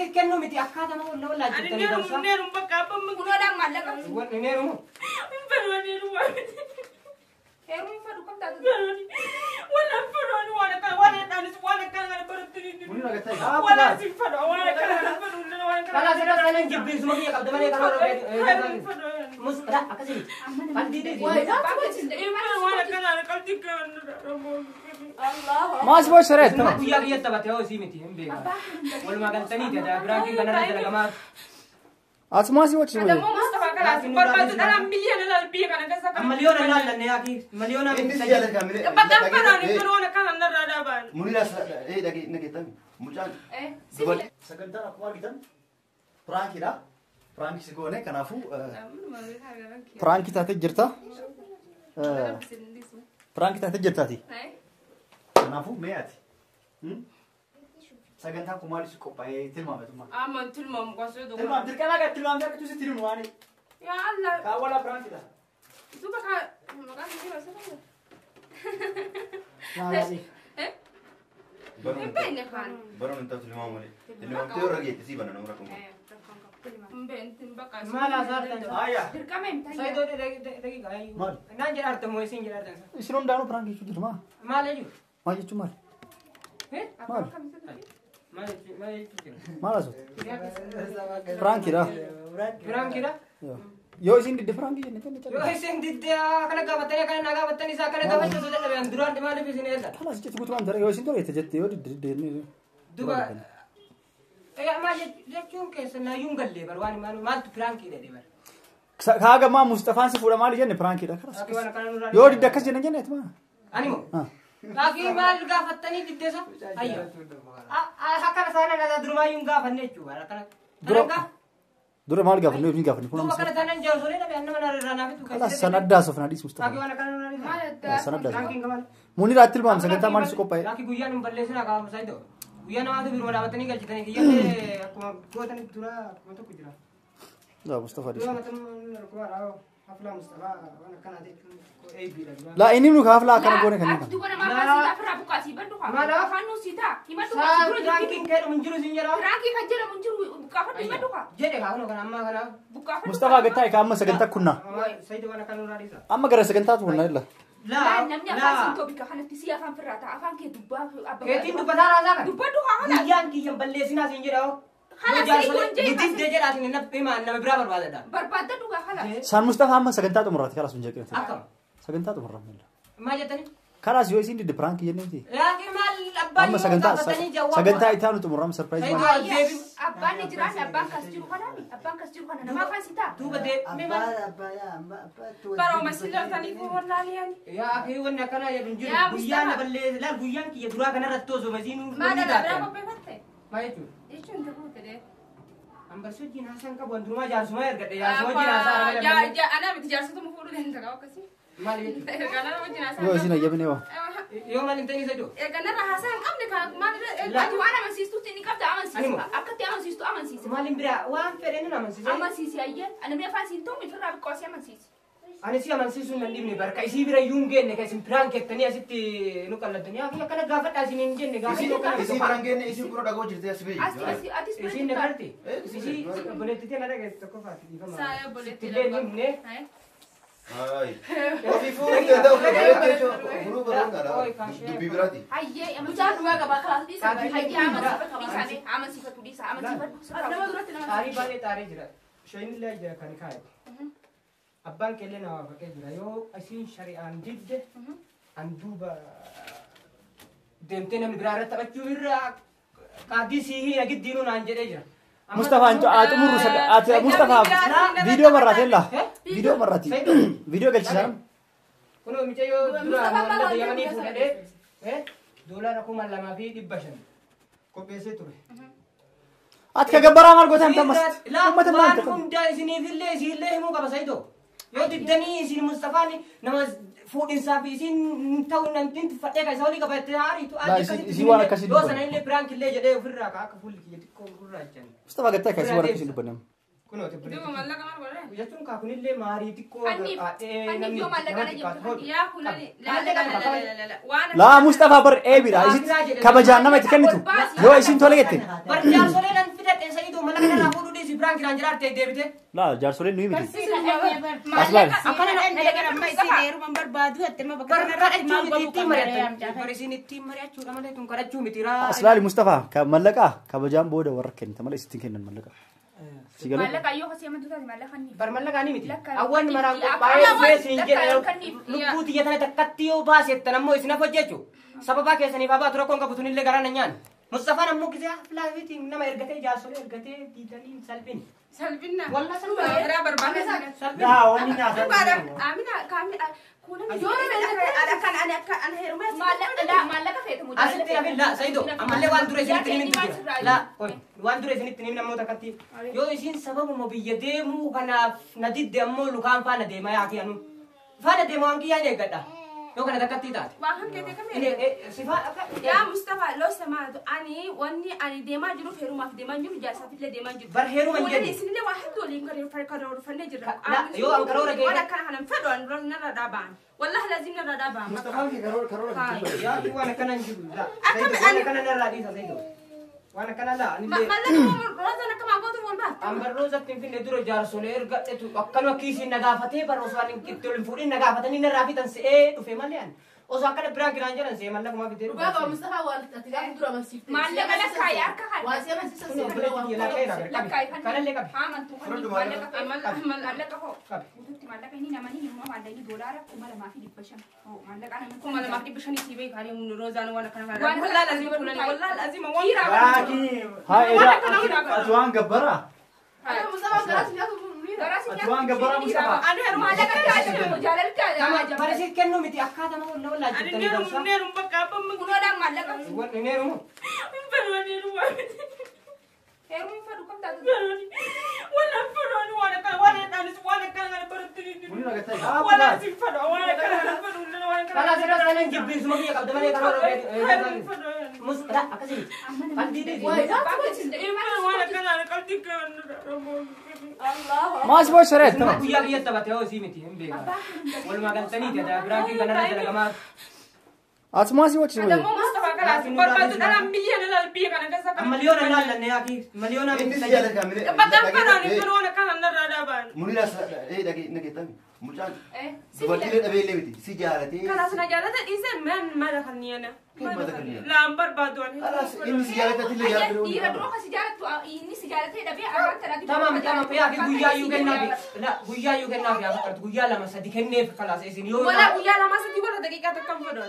si kennu miti akkaatama walla wallaa Ani jettanii neerumu barsaa. neerumu bakka abbaan Kunoo dhaan maallaqa. Wanni neerumu. Hin fedhu ani heeruma. Heerumni fedhu kam taatu? Wala fedhu ani waan akkana waan hedhaanis waan akkana kana baratti ni jiru. Munira gattaa Wala si fedhu waan akkana kana fedhu waan akkana. Kalaas irra sanan jibbiinsuma kiyya qabda malee karoora Heerumni beeku. fedhu. Mus la akkasii miti. Qalbii deebi. Hin fedhu waan akkana qalbii kan. Maas boo shareet Isuma guyyaa kiyya taphate hoo isii miti hin beekaa. Walumaa galtaniiti aadaa biraankii kanarra dalagamaa. As maas boo chisu. Adamoo Mustafaa kalaas barbaadu dhala miliyoona laal biyya kana keessa kan. Miliyoona laallanne yaaki miliyoona Inni miti. si jaalata mire. Bakka fedhu ani fedhu waan akkana narraa dhaabaan. Munira ee dhagee nageettami. Mucaan Sibiila. sagantaan akkuma argitan piraankiidha. Piraankii si goone kanaafuu Piraankii taatee jirta. Piraankii taatee jirtaati. Kanaafuu mee ati sagantaan kun maaliif si qophaa'ee tilmaametummaa? Amma tilmaamu qosee tokko. Tilmaam dirqama akka tilmaamte akka tusitti himu waani. Yaa Allah. Kaawwala piraankiidha. Duuba ka maqaan isii basirra. Hin beekne kaan. Baroon hin taatu tilmaama malee. Tilmaamtee warra geette sii bana nama rakkoon qabu. Hin beekne bakka. Maal haasa'artan? Ayyaa. Dirqama hin taane. Saayidoo daqiiqa. Maal? Naan jedha artamu isin jedha artan. Isin hundaanuu piraankii jechuu jirma. Maal jechuudha? Maal jechuun maali? Maal? Maal jechuudha? Maal jechuudha? Maal haasofte? Piraankiidha. Piraankiidha? Yoo isin didde piraankii jenne jenne Yoo jenne. isin didde akkana gaafattanii akkana naa gaafattanii isaa akkana gaafachuu osoo dadhabe duraan maaliif isin eessa? Kalaas jetti guutumaan jara yoo isin tole jette jette yoo didde didde jenne. Duba egaa maal jechuun keessa naayyuun gallee bar waan maal maaltu piraankiidha jedhe bar. Kaaga maa Mustafaan si fuudha maali jenne piraankiidha. Kalaas. Akki waan akkana nurraa. Yoo didde akkas jenne jenne ati maa? Ani moo? Akki maal gaafattanii diddeessa? Ayyo. Akkana saana dhagaa durumaayyuun gaafanne jechuudha akkana. Dura dura maal gaafanne yoo isin gaafanne kun Duuba amma. akkana taanaan jaarsolee dhabe annama narraa naaf itu. Kalaas san addaa sofnaa dhiis Akki Mustafaa. waan akkana nurraa dhiisa. Maal addaa? San addaa. Piraankiin kamaal? Muniraatti tilmaam sagantaa maaliif si qophaa'e? Akki guyyaan hin balleessinaa kaafamu saayidoo. Guyyaa namaatu biruma dhaabatanii galchitanii kiyyaallee akkuma gootanitti dura akkuma tokko jira. Laa Mustafaa dhiis. Dura matamuu rukubaadha haflaa Mustafaa waan akkanaa jechuun eebbiidha dura. Laa inni nu kaaflaa akkana goone kanneen Ati kana. duuba namaa afaan siitaa ofirraa buqqaasii baddu haa. Maal? Afaan nuu siitaa. Himadhu Saa haa. Dura piraankiin keedhumu hin jiru sin jedhaa. Piraankii kan jedhamu hin jiru buqqaafadhu himadhu haa. Jedhe kaa kunoo kana ammaa kana. Buqqaafadhu. Mustafaa gattaa egaa amma sagantaa kunnaa. Saayidoo waan akkana nurraa dhiisa. Amma gara sagantaatu kunnaa illa. Laa Namni afaan siin laa. toobika kanatti si afaan firraa ta'a. Afaan kee dubbaa abbaa. Keetiin dubbataa raasaa kana. Dubbadhu haa kana. Guyyaan kiyyan balleessinaa sin jedhaa. Kana sii kun jee. Didde jedhaa sin nama nama biraa barbaadadha. Barbaadda dhugaa kana. Saan Mustafaa amma sagantaa xumuraati kalaas hin jeqine. Akkam. Sagantaa xumurraa illa. Maal jettanii? Kalaas yoo isin didde piraankii jenne miti. Yaaqii maal abbaan Amma yoo sagantaa gaafatanii jawwaa. sagantaa itti aanu xumuraam sarpiraayiz maali? Saayidoo deebi. Abbaan ni jiraanne abbaan kas jiru kanaami. Abbaan kas jiru kana nama afaan si ta'a. Duuba deebi. Maal? Baroo masillataniif wallaaliyani. Yaa akii wanni akkanaa jedhu hin jiru. Yaa Guyyaan na Mustafaa. balleesse laal guyyaan kiyya duraa kanarratti osoo masiinuu. Maal dhala biraa qopheeffatte? Maal jechuudha? Jechuun ta'uu fedhe. Ambarsoo wajjin haasaan qabu wantumaa jaarsuma ergadhe jaarsuma wajjin haasaa argame. Yaa ana miti jaarsota fuudhuu danda'a akkasii. Maal jechuudha? Erga nama wajjin haasaa. Yoo isin ayyamine waa. Yoo maal hin ta'in isa jiru? Erga narra haasaa hin qabne kan maal Ati waan amansiistutti ni qabda Ani moo? amansiisa. Akkatti amansiistu amansiisa. Maal hin biraa waan fedhe nan amansiisa. Amansiisi ayyee. Namni afaan siin ta'u ofirraa buqqaasii amansiisi. Ani si amansiisuun nan dhibne barka isii bira iyyuu hin geenne kan isin piraan keettanii asitti nu qallattanii yaa akkana gaafadhaa isin hin jenne gaafadhaa akkana Isii biraan geenne isiin kunoo dhagoo jirti as biyyi. Ati ati atis bira Isiin jirta. dabarti. Isii obboleettiitii na dhageessi tokkoffaati dhiifama. Saa obboleettii Sittillee hin himne. Hayi. Ofii fuudhuu danda'a ofii fuudhuu baruun dhala. Dubbii biraati. Ayyee Mucaan dhugaa qabaa kalaas dhiisa. Hayyee amansiifatu dhiisa amansiifatu dhiisa amansiifatu. Nama duratti nama Xaarii baay'ee xaaree jira. Shayinillee jira kan kaa'e. Abbaan keellee na waafaqee jira. Yoo isiin shari'aan didde an duuba deemtee namni biraa irratti taphachuu irra qaadii sii hiina giddiinuu naan jedhee jira. Mustafaa xumurru ati Mustafaa viidiyoo marraati ella. Viidiyoo marraati. Viidiyoo galchisaa. Kunoo mucayyoo dura maallaqa yamanii fuudhadhee $2,500 qopheessee ture. Ati ka gabbaraa maal gootan tammas? Uummata maal Waan ta'an? hundaa isiniifillee isiillee himuu qaba Saayidoo. Yoo diddanii isin Mustafaan nama fuudhinsaa fi isin ta'uu namtiin tuffadhee kan isa olii qabattee haariitu. Laa, isin waan akkasii Yoo dubbanne. sana illee piraankillee jedhee ofirraa ka akka fuulli kiyya xiqqoo gurraachan. Mustafaa gattaa kan isin waan akkasii dubbanne. Kunoo Duuba mallaqa maal godhe? Jechuun kaa kunillee maarii xiqqoo Anniif namni yoo maallaqa na nama xiqqaatu jettu hodhu. Yaa kunani la la la la la la waan Laa Mustafaa bar eebidha. Isin kabajaan nama itti kennitu. Yoo isin tole jette. Bar jaarsolee nan fidadhe biraan kiraan jiraarte deebite. Laa jaarsoleen nuyi miti. Aslaali Mustafaa mallaqaa kabajaan booda warra kennita malee isittiin kennan mallaqaa. Maallaqa yoo kasee amantuu taate maallaqa ni. Bar mallaqa ni miti. Awwan maraan qophaa'ee dhufee siin jedha lubbuu xiyya tana takkatti yoo baasettan ammoo isin hafa jechu. Sababaa keessaniif haa baatu rakkoon qabu tunillee garaan hin nyaanne. Mustafaan ammoo gisee laafiitiin nama ergatee jaarsolee ergatee diidanii salphini. Salphina. Wallaa salphina. Biraa barbaada. Salphina. Yaa wanni nyaata. Amina kaamila. Asitti hafin laa Sayido ammallee waan dura isinitti himin jira. Laa waan dura isinitti himin namoota akkatti yoo isin sababuma biyya deemuu kanaaf na didde ammoo lukaan faana deema yaa kiyanu. Faana deema waan kiyyaan eeggadha. Yoo kana takkatti taate. Waan hanqate kamee? Yaa Mustafa loo samaatu ani wanni ani deemaa jiruuf heerumaaf deemaa jiru jaarsaafillee deemaa jiru. Bar heeruma hin jennu. Isinillee waa hedduu waliin karoorfannee jirra. Yoo an karoora waan akkana kanan fedhu an dura narra dhaabaan. Wallahi laazim narra dhaabaan. Mustafaan kee karoora karoora. Yaa waan akkana hin jiru. Waan akkana narraa dhiisa Sayido. Waan akkana laa. Mallaqa roozan akka maangootu wal baafte. Ambar roozatti hin finne dura jaarsolee ergadhetu akkanuma kiisiin na gaafatee bara osoo ani itti ol hin fuudhin na gaafatanii narraa fixan se'ee dhufe malee ani. Osoo akkana biraan kiraan jedhan se'ee mallaquma fitee dhufe. Dhugaa qaba Mustafaa waan ati gaafa dura amansiifte. Maallaqa lakkaa'ee harka haadha. Waa si amansiisa si Lakkaa'ee kanallee qabi. Haa amantuu kan maallaqa maallaqa hoo. Guututti maallaqa inni namanii himaa maallaqni doolaara 2500. Maallaqa namni 2500 sii beekaa ani roozaan waan akkana kana. Waan Wallahi lazima kulan wallahi lazima waan. Haa edaa Ati waan gabbaraa. Mustafaa garaa si nyaatu Ati waan gabbaraa Mustafaa. Ani heeruma Maallaqa taasifamu jaalalta. Barisiis kennuu miti akkaatama walla wallaa Ani jettanii neerumu gorsaa. neerumu bakka abbaan Kunoodhaan maallaqa. Wanni neerumu. Fedhu neerumu. Heerumni fedhu kam taatu. Waan fedhu ani waan akkana waan dhaanis waan akkana kana baratti ni jiru. Muni nagataa. Waan asi fedhu waan akkana kana fedhu waan akkana. Kalaas irra kanan jibbiinsuma kiyya qabda malee karoora Mus la akkasii miti. Qalbii dhiisi. Waan akkana qalbii kan Maas boo shareet Isuma guyyaa kiyya taphate hoo isii miti hin beekaa. Walumaa galtaniiti aadaa biraan kee kanarra dalagamaa. Ati maas boo cimee. Adammoo Mustafaa kalaas barbaadu dhalaan biyya laal biyya kana keessa kan. Miliyoona laallanne yaaki miliyoona Inni miti. si jaalata kaamile. Bakka fedhu ani fedhu waan akkana narraa dhaabaan. Munira dhagee nageettami. Mucaan dubartiilee dhabee illee miti si jaalatee. Kalaas na jaalata dhiisee man mala kan niyana. Mala kan niyana. Laan barbaadu ani. Kalaas inni si jaalata illee jaalata. Dhiira dura kasi jaalattu inni si jaalatee dhabee afaan tanaatti. Tamam tamam yaaki guyyaa iyyuu kennaafi. La guyyaa iyyuu kennaafi yaa fakkaatu guyyaa lama sadi kenneef kalaas isin yoo. Wala guyyaa lama sadi wala daqiiqaa takka hin fedhu.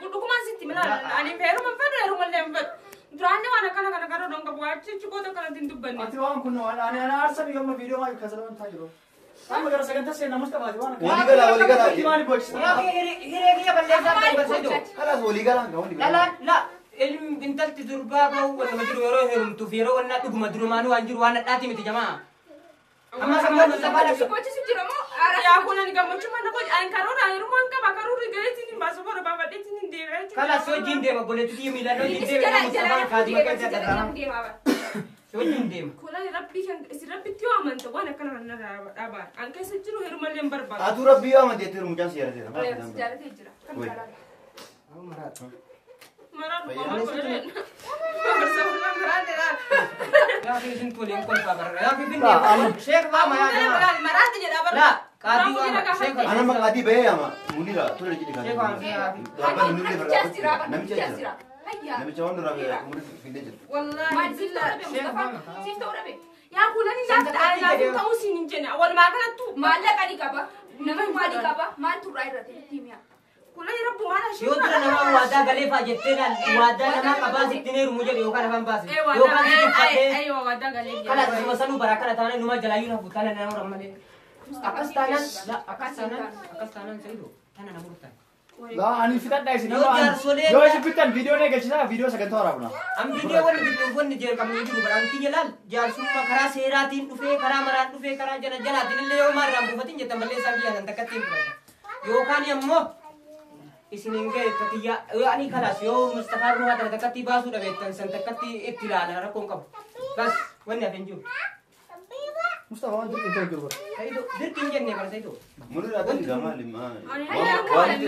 Dhugumaan sitti mila ani heeruma hin fedhu heeruma illee hin fedhu. Duraanni waan akkana kana kana don qabu achi achi goota kanatti hin dubbanne. Ati waan kun ani ani aarsa biyya amma viidiyoo maal kasalaman taa jiru. Amma gara sagantaa seenaa Mustafaa waan Walii galaa walii galaa. Maali bochisa? Yaaki hiree kiyya balleessaa ta'e barsiisu. Kalaas walii galaa walii galaa. Dhalaan la ilmi intalti durbaa bahu waluma jiru yeroo heerumtuuf yeroo wannaa dhuguma durumaanuu waan jiru waan dhadhaati miti jamaa. Amma sammuu Mustafaa Si bochisu jira moo Yaa kun ani gammachuu mana koo ani karoora heeruma hin qaba karoorri gareetiin hin baasu bara baafadheetiin hin deebi'a jechuudha. Kalaas wajjin deema obboleettii kiyya miilaan wajjin Inni si deema jala Mustafaan jala kaadima deema keessa si jala dhadhaa. deema. Wajjin deema. Kulan rabbii kan isin rabbitti yoo amante waan akkana kana narraa dhaabaan. An keessa jiru heerumallee hin barbaadu. Atuu rabbii yoo amante jettee mucaan si jaalateera. Si jaalatee jira. Kam jaalala? Maraan dhugumaa godhadhe. Yaaki isin waliin kolfaa barra. Yaaki finne sheek waama yaa jamaa. Maraatti jedhaa bara. La qaadii waama sheek Ana maqaatii bahee ama munira tole jedhi Sheek waama yaaki. Namichas jira. Namicha Namichas jira. jira. Hayya. Namicha waan duraa munira fidee jira. Wallaahi. Maal siif ta'uu dhabe Mustafaa? Siif ta'uu dhabe? Yaa kulan naaf ta'uu siin hin jenne. Walumaa galattu Maallaqa ni qaba. Nama maali qaba? Maaltu irraa irratti itti himiya? kulan rabbu maal ishee. Yoo dura namaa waadaa galee faa jettee laal waadaa namaa qabaa sitti heerumu jedhe yookaan afaan baase yookaan si tuffatee Eewa waadaa galee. kalaas isuma sanuu bara akkana taanaan numa jalaayyuu nafu tana nama horan malee. Akkas taanaan la akkas taanaan akkas taanaan Sayido tana nama hortan. Laa ani fitadha isin. Yoo jaarsolee Yoo isin fittan viidiyoo ni eegalchisaa viidiyoo sagantaa waraabna. An viidiyoo wanni wanni jeeqamu hin jiru bara anti jalaal jaarsummaa karaa seeraatiin dhufee karaa maraan dhufee karaa jala jalaatiin illee yoo maarraan buufatin jettan balleessaa biyya san takkatti hin fudhata. Yookaan immoo isin hin ga'e tatiyyaa yoo ani kalaas yoo Mustafaa Ruhaa tana takkatti baasuu dhabeettan san takkatti itti ilaala rakkoon qabu. Bas wanni hafe hin jiru. Mustafaa waan dirqii ta'e jiru. Sayido dirqii hin jenne bara Sayido. Munira tole maali maali. Waan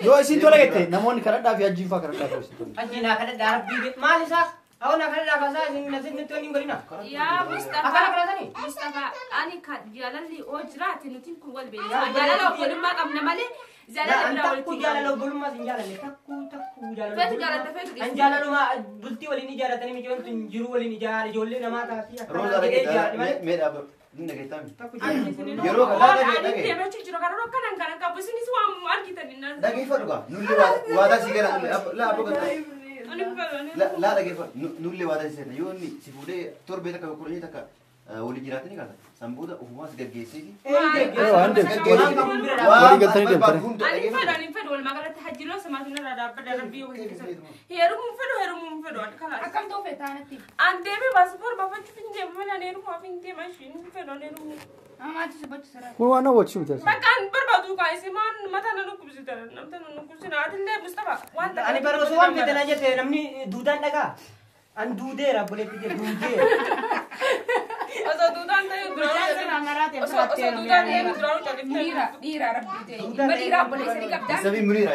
Yoo isin tola jette namoonni kadhadhaa fi ajjiin fa'aa kadhadhaa fi isin tola. Ajjiin haa kadhadhaa rabbii maal isaa Awwa kana laafasaa isin nasitti wanni hin godhina. Yaa Mustafa. Akkana kana sani. Mustafa ani kan jaalalli oo jiraate nuti kun wal beekna. Jaalala obbolummaa qabna malee jaalala An biraa takkuu walitti jaalala obbolummaa sin jaalanne takkuu takkuu jaalala. Feetu jaalatta feetu An jaalaluma bultii waliin ijaaratanii mijoon tun jiru waliin ijaara ijoollee namaa taati akkana Roza jedhee ijaarame malee. dhagee mee dhaabba. Inni dhageettami. Takkuu jaalala. Yeroo kana Ani dhagee. deemachuu jiru kana akkanan kana qabu isinis waan argitan innaan. Dhageeffadhu gaa. Nullee waadaa si gala nullee laa abbo gata. Ani fedhu. Laa dhageeffadhu nullee waadaa si seena yoo inni si fuudhee torbee takka kudhanii takka waliin jiraatanii kaata. San booda ofumaas gaggeesseeti. Walii galtanii deemtanii. Ani fedhu ani fedhu walumaa galatti hajjiloo samaatiin irraa dhaabbadha rabbii waliin keessatti. Heerumuun fedhu heerumuun fedhu ani kalaas. Akkam ta'uu feeta anatti? An deemee paaspoor baafachuuf hin deemu malee ani heerumuuf hin deema ishiin fedhu ani heerumuu. Mamaatu si bochisa rakkoo. Kun waan nama wajjin miti. Bakka an barbaadu kaa isin maan mataa na dhukkubsitan namta na dhukkubsina atillee Mustafa waan takka. Ani bara osoo waan fedhan jette namni duudaan dhagaa. An duudeera obboleetti jee duudeera. Osoo duudaan ta'e duraan osoo duudaan ta'e duraan calliftee. Dhiira dhiira rabbii ta'e. Ilma dhiiraa obboleessa ni qabdaa. Sabii Muniira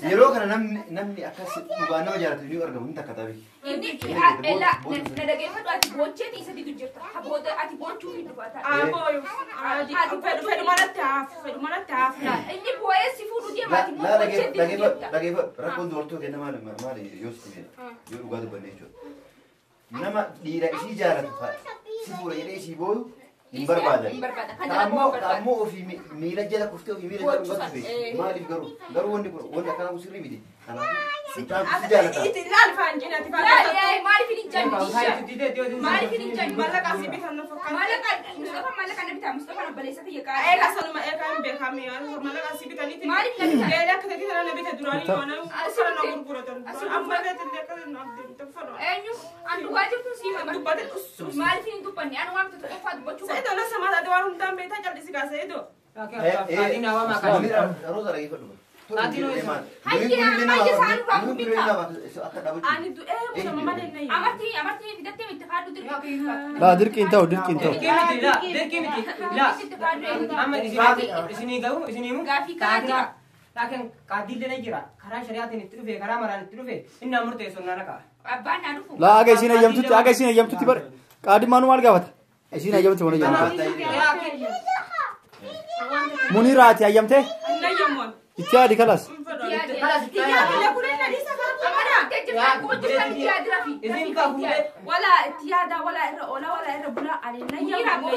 yeroo kana namni namni akkas dhugaa nama jaalatu ni argamu hin takka tabe. Inni ella na dhageeffadhu ati boocheeti isa didu jirta. Booda ati boochuu hin dhufata. Aboo fedhu manatti haafu fedhu manatti haafu laala. Inni boo'ee si fuudhu deema ati immoo Laa boochee didu jirta. dhageeffadhu rakkoon dubartoota kenna maali maali yoo sitti beela yoo dhugaa dubbanne jechuudha. Nama dhiira isii jaalatu si fuudha jedhee isii booyu hin barbaadan. Hin barbaadan. Kan jala Ammoo boo'u barbaada. ammoo ofii miila jala kuftee ofii miila jala dhugatu beeku. Maaliif garuu garuu wanni kun wanni akkanaa kun sirrii miti. Kanaafuu mucaan si jaalata. Iti laal faanjiin ati Laal faanjiin. maaliif hin jannu? Maaliif hin jannu? Mallaqa asii bitan na fakkaata. Maallaqa Mustafa maallaqa na bitaa Mustafa obboleessa kiyya qaala. Eega sanuma eega hin beekame mallaqa asii bitaniiti. Maaliif na bitaa? Eega akka ta'e kana na bite duraanii yoo na kana na gurguratan. Amma illee illee akka naaf deemte fadhu. Eenyu an dhugaa jirtu sii hima. Dubbate ussu. Maaliif hin dubbanne? Ani waan bitatu qofaa dubbachuu qaba. Sa'ido la samaa taate waan hundaan beektaa jal'isi kaa Sa'ido. Muniira Roza dhageeffadhu. Ani du'ee musama malee na himu. Amartii amartii fidattee itti faaddu dirqii. Laa dirqiin ta'u dirqiin ta'u. Dirqii miti laa dirqii miti laa. Itti faaddu Amma isinii gahu isinii himu. Gaafii kanaa jira. Laakiin qaadiillee ni jira. Karaa shari'aatiin itti dhufe karaa maraan itti dhufe inni murteessu na raqa. Abbaan naa dhufu. Laa aga isiin hayyamtutti aga isiin hayyamtutti bare qaadimaanu maal gaafata? Isiin hayyamti mana jedhama. Muniira ati hayyamtee? Na yemmoon. Itti yaadi kalas. Isin ka fuudhee Wala itti yaada wala irra oola wala irra bula ani na yemmoon.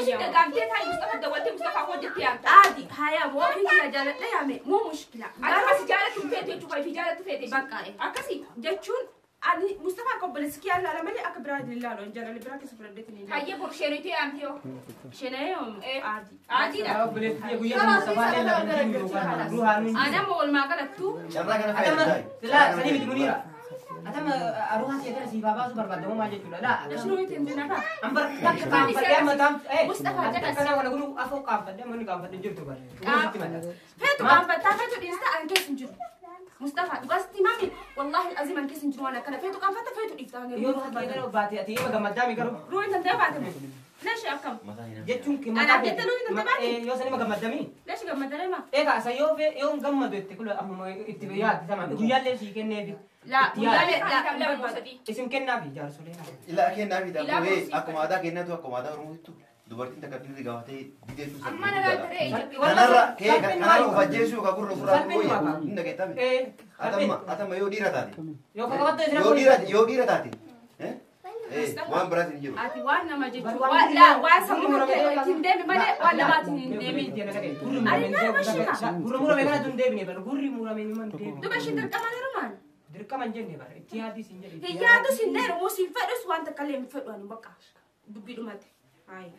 Aadi haya moo ofii kiyya jaaladha yaame moo mushkila. Jechuun ani Mustafa akka obboleessi kiyyaa ilaala malee akka biraa ilaalu hin jaalladhu biraa keessa fudhadheetiin hin ilaalu. Shenee aadi. Obboleettii guyyaa sana sabaalee lafa hin jiru kan ruhaan hin jiru. Ana moo walumaa galattuu Carraa kana Atama fayyadamu. laa sanii miti Muniira. Atama aruhaa siya kana siif haa baasu barbaadamu maal jechuudha laa. Nashinuu ittiin dinarraa. Ambar takka qaanfadhee amma taam Mustafa jedhas. Kana kana gunu afoo qaanfadhee amma inni qaanfadhee jirtu bara. Sitti mala. Feetu qaanfattaa feetu dhiistaa an keessa hin jiru. Mustafa dhugaasti mami wallahi azim an keessa hin jiru waan akkana feetu qaanfatta feetu dhiiftaa. Yoo ruhaa kee kana baate ati ima gammaddaa mi garuu. Ruuhin tantee baate moo? Leeshi akkam? Jechuun kee Anaaf jettee ruuhin tantee baate? Yoo san ima gammaddami. Leeshi gammaddaree maa? Egaa isa yoo fe yoo hin gammadu itti kula ammuma itti yaaddi sama guyyaallee sii kenneefi. Laa guyyaalee laa barbaadu. Isin kennaafi jaarsolee. Ilaa kennaafi ta'ee akkuma aadaa kennatu akkuma aadaa Oromootti dubartiin takka dhiirri gaafatee dideetu Kanarra kanarra of ajjeesuu yookaan gurra ofirraa wayya hin dhageettame. Atama yoo dhiira taate. Yoo kakkabattu isin Yoo dhiira yoo dhiira taate. Waan biraas hin jiru. Ati waan nama jechuun waan laa waan sammuu kee ittiin deemi malee waan namaatiin hin deemin. Gurri murame kana tun deebine bara gurri murame numa hin deebine. Duba ishiin dirqama heerumaan. Dirqama hin jenne bara itti yaadis hin jedhe. Hin yaadus hin dheeru siin fedhus waan takka illee hin fedhu ani bakka dubbii dhumate. Hayi.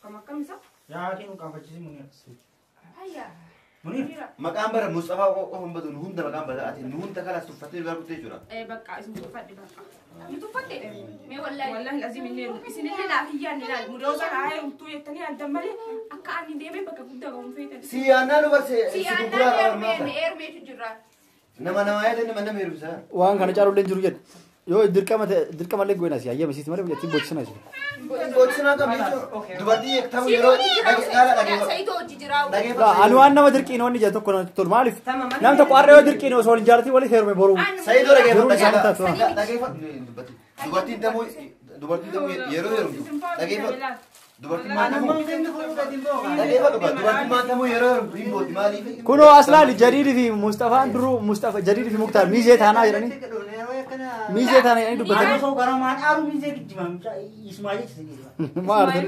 Kam akkam isa? Yaa kennu qaanfachiisi Muniira. Hayya. Muniira. Maqaan bara Mustafaa qofa hin badu nu hunda maqaan bada ati nu hunda kalaas tuffattee nu gargurtee jechuudha. Bakka isin tuffadhe bakka. Ni tuffatte? Mee wallahi. Wallahi lazim hin dheeru. Isin illee naaf hin yaadne laal. Mudoosa haa heerumtuu jettanii yaaddan malee akka ani deemee bakka guddaa ga'uun feetan. Si yaannaa nu barse Si si gurguraa yaannaan qaba eermee eermeetu jirra. Nama nama yaada nama nama heerumsa. Waan kana caalullee hin jiru jedhe. Yoo dirqama ta'e dirqama illee goona si hayyama isiiti malee ittiin boochisana isin. Boochisana kam jechuun dubartii ta'u yeroo dhageeffadha dhageeffadha. Sayitoo hojii jira. Laa ani waan nama dirqiin wanni jedhu tokko natti tolu maaliif nam tokko har'a yoo dirqiin osoo waliin jaalatiin walitti heerume boruu. Sayidoo Jiruun isaanii dhageeffadha taatu. dhageeffadha. Dubartiin tamuu yeroo heerumtu dhageeffadhu. Dubartiin maal tamuu dhageeffadhu dubartiin maal tamuu yeroo heerumtu hin booti maaliif? Kunoo aslaali Jadiidii fi Mustafaan duruu Mustafa Jadiidii fi Muktaar miizee taanaa jedhanii miizee taanaa jedhanii dubbatanii. Osoo garamaan aaru miizee gijjimaa isumaa jecha Maal ta'e?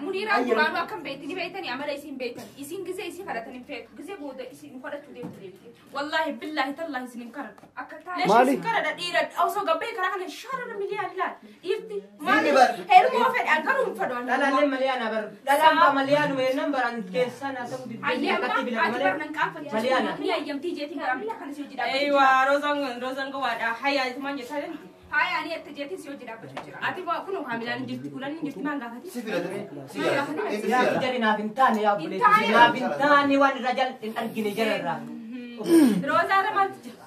Muniiraan duraanuu akkam beektini beektanii amala isin beektan isin gisee isin kadhatan hin feetu gisee booda isin kadhachuu deemtu deebite. Wallahi billahi tallahi isin hin kadhadhu. Akka taa'e. Maali? Isin kadhadha dhiira osoo gabbee karaa kana sharara miliyaa ilaal dhiirti maali heeruma fedhan garuu hin fedhu. Dhalaallee malee ana bar dhalaan baa malee anuma yennaan baran keessaa naa ta'uu diddee Ayyee akkatti amma filatu ati malee. barnan qaanfachiisu. Malee ana. Ni ayyamtii jeetiin karaa miila kana si hojii dhaabbachuu Eeywa roozaan gowaadha hayyaa itumaan jettaa jirti. Haaya ani ette jeetiin si hojii dhaabbachuu jira. Ati kun kaamilaan hin jirti kulan hin jirti maan gaafati. Si filatanii si jaalatu. Inni si Yaa jaalata. jari naaf hin taane yaa obboleessi naaf hin taane waan irraa jal hin argine jara irraa. Roozaa irra maaltu jira?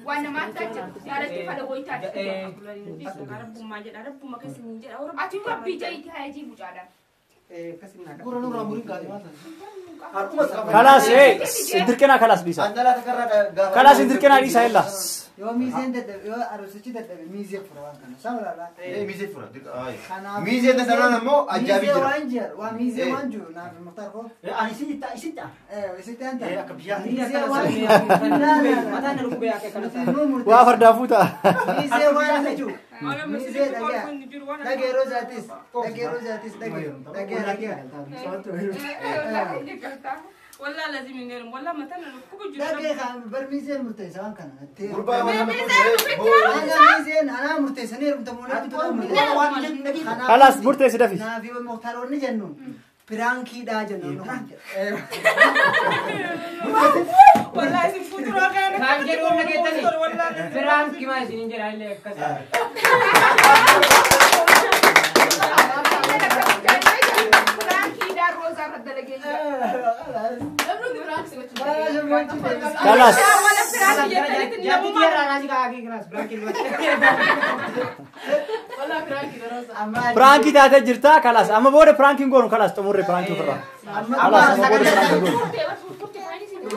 Waan namaatti jira. Jaalatti fala woyitaati. Rabbummaa jedha rabbummaa keessa hin jedha. Ati rabbii jayiiti haaya jii mucaadhaan. Gurra nurraa muriin kaa'e maal ta'a? Kalaas dirqinaa kalaas dhiisa. Dhalaa takkarraa gaafa. Kalaas hin dirqinaa dhiisa ella. Yoo miizeen dadhabe yoo aroosichi dadhabe miizee fura waan kana sababa Miizee fura. Kanaaf Miizee dadhabnaan ammoo ajaa'ibi miizee jira. waan jira waan miizee waan jiru naaf Muktaar koo Ani isin ta'a. isitti aan ta'a Akka biyyaa. Miizee waan Mataan na dhukkubee akka kana ta'a. Waa fardaa fuuta. Miizee waan jiru miizee dhagee dhagee roozaatis dhagee roozaatis dhagee dhagee dhagee Wallah lazim hin heerumu wallah mataan na dhukkubu jiru. Dhagee kan bar miizeen murteessa waan kana. Gurbaa waan nama Ana miizeen anaa murteessanii heerumtamu Kalaas murteessi dafi. Naafi Muktaaronni jennu piraankiidhaa jennu. Wallah isin fuuldura kana. Kan jedhu hunda keessanii firaan kimaa isiniin jedha illee akkas. Firaankiidhaan roozaa irra dalagee jira. Namni biraan si gochuu Kalaas. Jaartii irraa naasii kaa'aa kiraas biraan kimaa. Walaa biraan kii Piraankii taatee jirta kalaas amma booda piraankiin goonu kalaas xumurre piraankii ofirraa. Kalaas amma booda piraankiin goonu. Turte, turte,